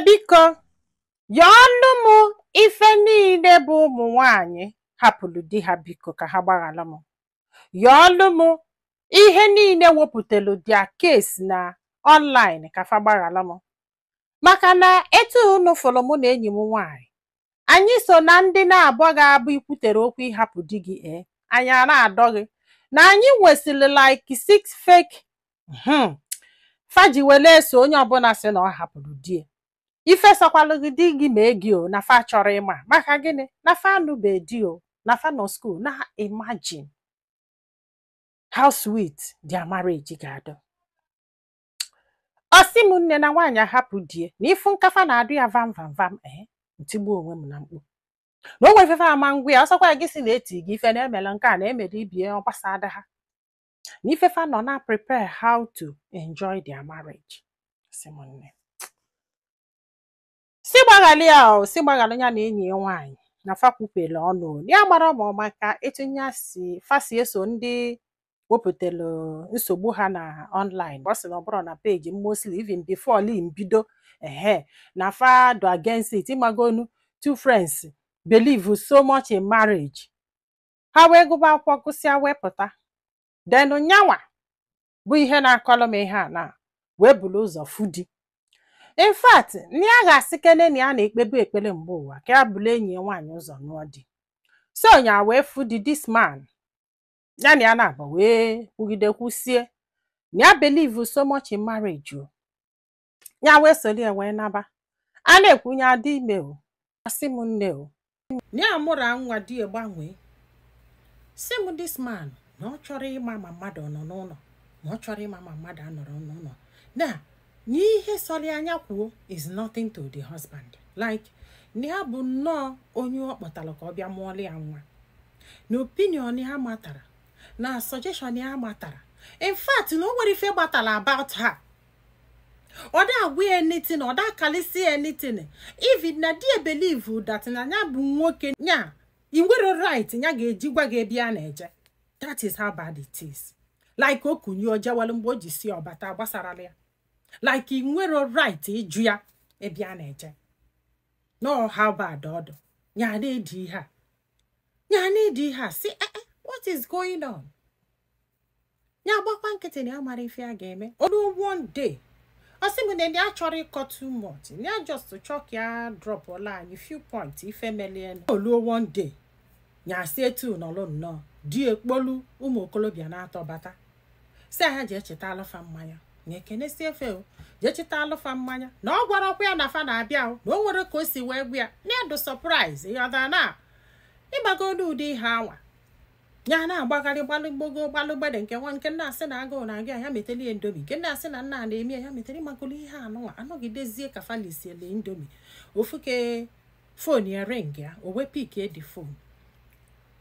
Biko, yọọnụ m ife niile bụ ụmụ nwanyị hapụrụ di ha, biko ka ha gbaghalụ m. Yọọlụ m ihe niile wepụtalụ their case na online, ka fa gbaghalụ m, maka na etu unu fụrụ mụ na enyi m nwaanyị, anyị so na ndị na-abụọ ga-abụ ikwutere okwu ịhapụ di gị. Ee, anyị a na-adọ gị na anyị nwesịrị like six fake faji wele eso onye ọbụla sị na ọ hapụrụ di ya. Ife sọkwalụ gị di gị ma egi o na fa chọrọ ịma maka gịnị na fa anụbe di o na fa nọ school na imagine how sweet their marriage ga-adị. Ọ sị m, nne, na nwaanyị ahapụ die na ifu nkafa na-adụ ya vam vam vam. Ee, ntigbu onwe m na mkpu na o nwere ifefe ama ngwa ya. Ọsọkwa gị si na eti gị ife na emela nke a na emere ibie ọ gbasada ha na ifefe nọ na prepare how to enjoy their marriage. Sị m, nne, si gbaghalị ya o, si gbaghalị ya na enyi ya nwaanyị na fa kwupere ọnụ o. Ya mara ma ọ maka etu ya si fa si eso ndị wepụtara nsogbu ha na online. Ọ sị na ọ bụrụ na page, mostly even before li mbido ehe na fa do against it. Ịmagonu, two friends believe so much in marriage. Ha wee gụba akwụkwọ, gụsịa, wee pụta. Then nyanwa bụ ihe na-akọlụ m ihe a na wee buru ụzọ fụ di. In fact, na ya ga-asị kene na ya na-ekpebu ekpere mgbe ụwa ka ya bụrụ enyi ya nwaanyị ụzọ nụọ di. So nya wee fụ di, this man ya na ya na-abụ wee kwugide kwusie na ya believe so much in marriage o. Ya wee soro ya wee naba. A na-ekwunye adị ime o. Asị m, nne, o na ya mụrụ nwa di ya gbanwee. Sị m, this man na ọ chọrọ ịma ma mmadụ ọ nọ n'ụlọ, ma ọ chọrọ ịma ma mmadụ anọrọ n'ụlọ, na n'ihe sọrọ anya kwuo is nothing to the husband, like na ya bụ nnọọ onye ọ kpọtara ka ọ bịa mụọrọ ya nwa, na opinion ya matara, na suggestion ya matara. In fact, na o nwere ife gbatara about her. Ọ da agwa ya anything, ọ da akalịsị ya anything. Even na di believe that na ya bụ nwoke nya ị nwere right ya ga-eji gwa gị ebe a na-eje. That is how bad it is. Like o kunye ojewelu mgbe o ji si ọbata gbasarala ya, like ị nwere right ịjụ ya ebe a na-eje. No, how bad ọ dị. Ya na-edi ihe a, ya na-edi ihe a, si eh, eh, what is going on? Ya gbakwa nkịtị na ya mara ife a ga-eme. Olu one day, ọ sị m na ya chọrọ ịkọ too much, ya just chọ ka ya drop ọla anyị few point ife melienu. Oluo one day, ya si etu nọlụ nnọọ, di ekpolu ụmụ okolobịa na-atọ bata, si ha jee cheta alụfa mmanya na ekenesi efe o jee cheta alụfa mmanya, na ọ gwara ọkwa ya na fa na-abịa o, na o nwere ka o si wee gwa ya na ya dị surprise. Ịghọtara na ịgbagodo ụdị ihe anwa ya na-agbagharị gbalụ gbogo gbalụ gbede nke nwa nke nna asị na agụụ na-agụ ya, ya meteli ya Indomie, nke nna asị na nna na-eme ya, ya metere. Ịmagolo ihe anụnwa anọgidezie ka falisiele Indomie ofuke. Phone ya ring ya, o wee pickie the phone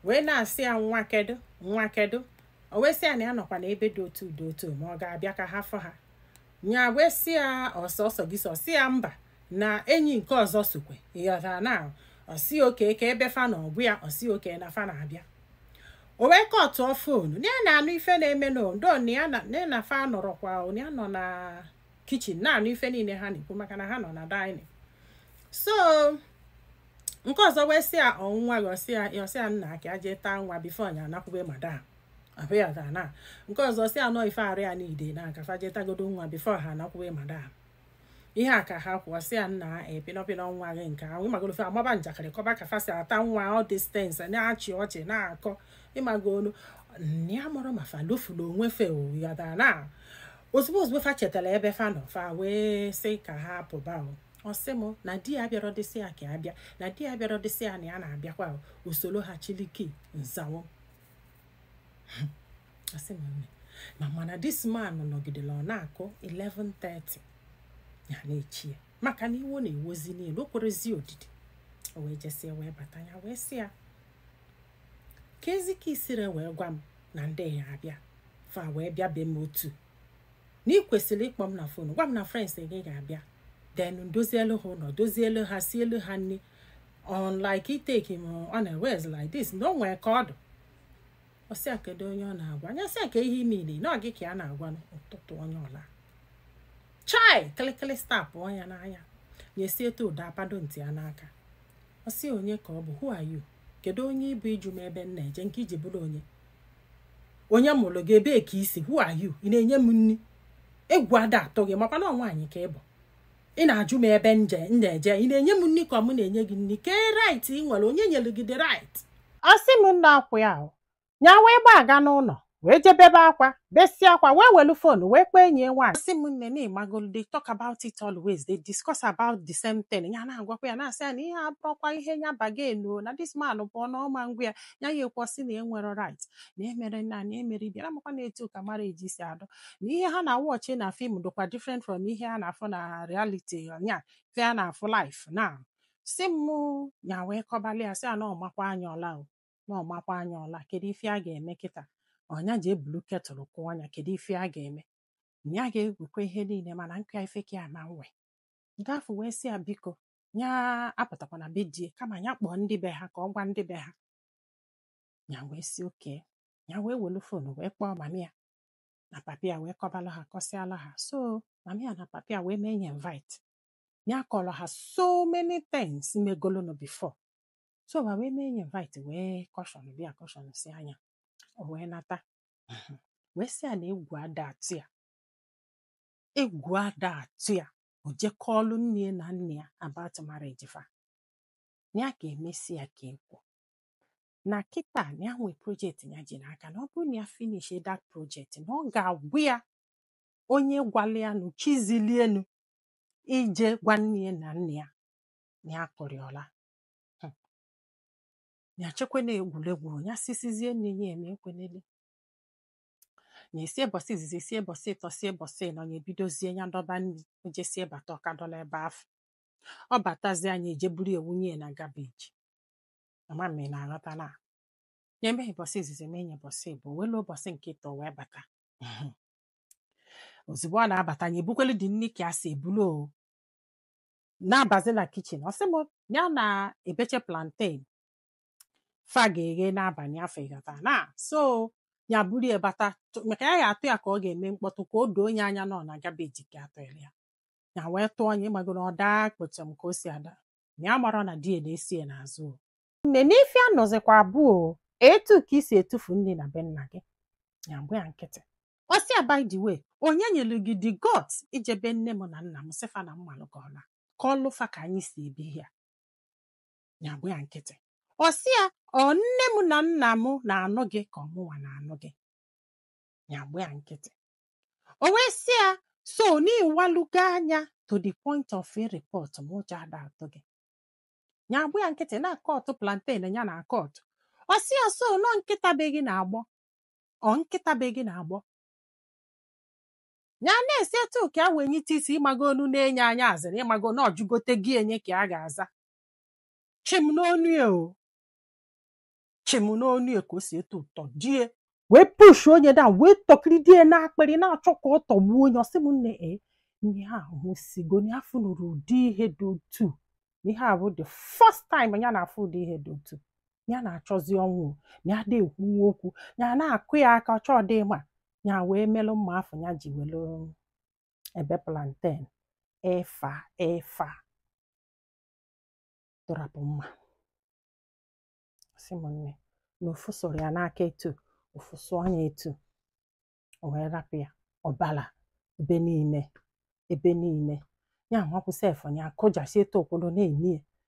wee na-asị ya, "Nwa, kedu? Nwa, kedu?" O wee sị ya na ya nọkwa n'ebe dị otu dị otu, ma ọ ga-abịa ka ha fọ ha. Nya wee sị ya, "Ọsọsọ gị sọ?" Sị ya mba, na enyi nke ọzọ sokwe. Ịghọtara na ọsị oke ka ebe fa na ọbụ ya, ọsị oke na fa na-abịa. O wee kọtụọ phone na ya na-anụ ife na-eme n'ondo, na ya na fa nọrọkwa, na ya nọ na kitchen na-anụ ife niile ha na-ekwu, maka na ha nọ na dining. So nke ọzọ wee sị ya, "Ọnwa gị?" Ọsị ya, ọsị ya, "Nna, ka ya jee taa nwa before ya anakwube madam ahụ ya." Daa na nke ọzọ sị anọ ife arụ ya niile na nka fa jee tagodo nwa before ha anakwube madam. Ihe a ka ha kwuo. Sị ya, "Nna, epinọpinọ nwa gị nke ahụ." Ịmagolo fe amaba njakịrị kọba ka fa si ata nwa, all these things, na-achị ọchị na-akọ. Ịmagolu nne ya mụrụ ma fa lofulu onwe fe o. Ya daa na ozugbo ozugbo fa chetara ebe fa nọ, fa wee sị ka ha pụba o. Ọ sị m na di ya bịara dịsị ya ka abịa, na di ya bịara dịsị ya na ya na-abịakwa o. Usoro ha chiliki nzawo. Asị m, nne, ma mana this man nọgidere ọ na-akụ 11:30, ya na-echi ya, maka na iwo na-ewozi niile o kwerezi odidi. O wee jesie wee bata, ya wee sị ya, ka ezi ka isire wee gwa m na ndị ya abịa, fa wee bịa be m otu na ị kwesịrị ịkpọ m na phone, gwa m na friends gị ga-abịa, then dozielu ha ụlọ, dozielu ha, sielu ha nri, unlike itake m unawares like this, na o nwee ka ọ dụ. Ọsị a, kedu onye ọ na-agwa anya? Sị a, ka ihe ime ile na ọ gị ka ya na-agwa ụtụtụ onye ọla chai kịlịkịlị stapụ ya n'anya. Na-esi etu ụda apado ntị ya n'aka. Ọ sị, "Onye ka ọ bụ? Who are you? Kedu onye ịbụ ịjụ m ebe m na-eje nke iji bụrụ onye? Onye mụrụ gị? Ebee ka isi? Who are you? Ị na-enye m nri? Egwu ada atọ gị makwa na nwaanyị ka ị bụ. Ị na-ajụ m ebe nje m na-eje. Ị na-enye m nri ka mụ na-enye gị nri? Kee right ị nwere? Onye nyere gị the right?" Ọ sị m, nna, akwụ ya ahụ nya wee gba aga n'ụlọ, wee jebebe akwa, besie akwa, wee welu phone wee kpee enyi ya nwaanyị. Sị m, nne, na ịmagolu, they talk about it always, they discuss about the same thing. Ya na-agwakwa ya, na-asị ya na ihe abụrọkwa ihe ya bagenu na this man pụọ na ọma ngwa ya. Ya ya ekwọsị na enwero right na emere nna na emere ibe na amakwa na etu ka marriage si adọ, na ihe ha na-watch na film dịkwa different from ihe a na-afụ na reality nya fe a na-afụ life now. Si m ya wee kọbalị ya, sị ya na ọmakwa anya ọla o, na ọmakwa anya ọla. Kedu ife a ga-eme kịta? Ọnya ji ebulu kettle kụọ anya. Kedu ife a ga-eme? Na ya ga-egwukwa ihe niile, mana nkụ ya ife ka ya ma nwe nke afọ. Wee sị ya biko, ya apụtakwana be die, kama ya kpọọ ndị be ha ka ọ gwa ndị be ha. Ya wee sị oke. Ya wee welu phone wee kpọọ mummy ya na papi ya, wee kọbalụ ha, kọsịala ha. So mummy ya na papi ya wee mee ya invite. Ya kọrọ ha so many things megolunu before, so ma wee mee ya invite, wee caution bịa, caution si anya. O wee nata, wee sị ya na egwu ada atụ ya, egwu ada atụ ya. O jekọọlụ nne na nna ya about marriage fa, na ya ga-emesi ya ka ekwu na kịta na ya nwee project ya ji n'aka, na ọ bụrụ na ya finish that project, na ọ ga-agwụ ya. Onye gwala ya nụ chizilienu ije gwa nne na nna ya na ya kụrịọla ya chekwa na egwuregwu. Ya sisizie nne ya eme ekwenele ya esie bọsị izizi, sie bọsị ịtọ, sie bọsị ịnọ. Ya ebidozie ya dọba nri, ojesie bata, ọka dọla ebe afọ. Ọ batazie, anya eje buru ya wunye na garbage. Ama m ị na-aghọta na ya emeghị bọsị izizi, mee ya bọsị ịbụ, welu ụbọchị nke ịtọ wee bata. Ozugbo ọ na-abata, ya ebukwelu dị nri ka a si ebulu o na-abazi na kitchen. Ọ sị m ya na-ebeche plantain fa ga-eghe n'abalị afọ, ịghọta na so ya buru ya bata maka ya ya atụ ya ka ọ ga-eme mkpọtụ, ka o doo onye anya nọ na garbage ka atụrụ ya. Ya wee tụọ ya, ịmagoro ọ daa kpọtụm ka o si ada, na ya mara na di ya na-esi ya n'azụ o. Nne, n'ife a nọzikwa abụọ o, etu ka isi etufu nne na be nna gị. Ya mgbe ya nkịtị, ọ sị ya, "By the way, onye nyere gị the guts ijebe nne m na nna m sịfa na mmalụ ka ọ na ka ọ lụfa ka anyị si ebi ya?" Ya mgbe ya nkịtị, ọ sị ya, "Ọ nne m na nna m na-anụ gị ka ọmụnwa na-anụ gị?" Ya mgbe ya nkịtị, o wee sị ya, "So n'ịwalugo anya to the point of a report ma ụjọ ada atụ gị?" Ya agbụ ya nkịtị na akọtụ plantain ya na akọtụ. Ọ sị ya, "So nọ nkịta be gị na-agbọ, ọ nkịta be gị na-agbọ?" Ya na-esi etu ka a wee nyite isi, ịmago onu na-enye anya azịrị, ịmago na ọjụgote gị enye ka a ga-aza chim n'onu ya o, chim n'onu ya ka o si etu ụtọ die, wee push onye da, wee tọkiri die n'akpịrị, na-achọ ka ọ tọgbuo onye. Ọsị m, nne, e ihe a nwụsigo na afọ nụrụ ụdị ihe dị otu na ihe a bụ the first time ya na-afụ ụdị ihe dị otu. Ya na-achọzi ọnwụ na ya da ekwunwu okwu, ya na-akụ ya aka ọchọ dị ma ya wee melụ mma afọ ya ji welu ebe plantain ịfa ịfa tụrapụ mma. Sị m, nne, na ofu sụrụ ya n'aka etu ofu sụọ ya etu, o wee rapụ ya, ọbara ebe niile, ebe niile. Ya nwakwụ sef ya kụjasi etu ụkwụrụ na-eni ya.